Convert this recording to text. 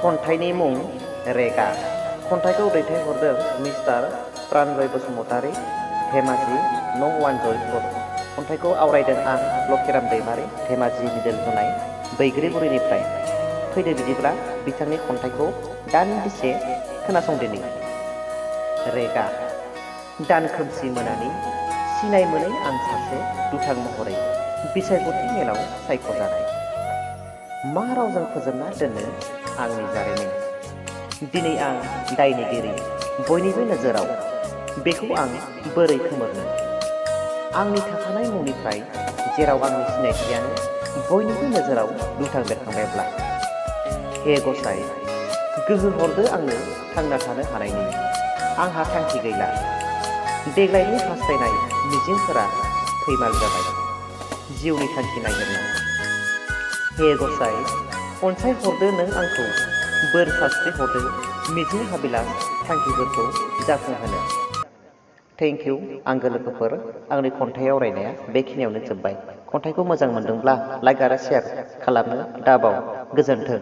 खन्थाइनि मुं रेगा। खन्थाइखौ दैथायहरदों मिस्टार प्राणजय बसुमतारी, धेमाजि नं 1 जयपुर। खन्थाइखौ आवरायदों आं लक्षिराम दैमारि, धेमाजि मिडल होनाय बैग्रिगुरिनिफ्राय। फैदो बिदिब्ला बिथांनि खन्थाइखौ दान्दिसे खोनासंदिनि। रेगा। दान खोमसि मोनानि सिनाय मोनै आं सासे दुथां महरै बिसायख'थि मेलाव सायख'जानाय। मा रावजों फोजोबना दोननो आंनि जारिमिन? दिनै आं दायनिगिरि बयनिबो नोजोराव, बेखौ आं बोरै खोमोरनो? आंनि थाखानाय मुंनिफ्राय जेराव आंनि सिनायथियानो बयनिबो नोजोराव दुथां बेरखांबायब्ला, हे गसाइ, गोहो हरदो आंनो थांना थानो हानायनि। आंहा थांखि गैला, देग्लायनि हास्थायनाय मिजिंफोरा फैमाल जाबाय जिउनि थांखि नागिरना। हे गसाइ, अनसाय हरदो नों आंखौ, बोर सास्रि हरदो मिजिं हाबिलास थांखिफोरखौ जाफुंहोनो। थेंक इउ आंगो लोगोफोर, आंनि खन्थाइ आवरायनाया बेखिनियावनो जोब्बाय। खन्थाइखौ मोजां मोनदोंब्ला लाइक आरो शेयार खालामनो दाबाव। गोजोन्थों।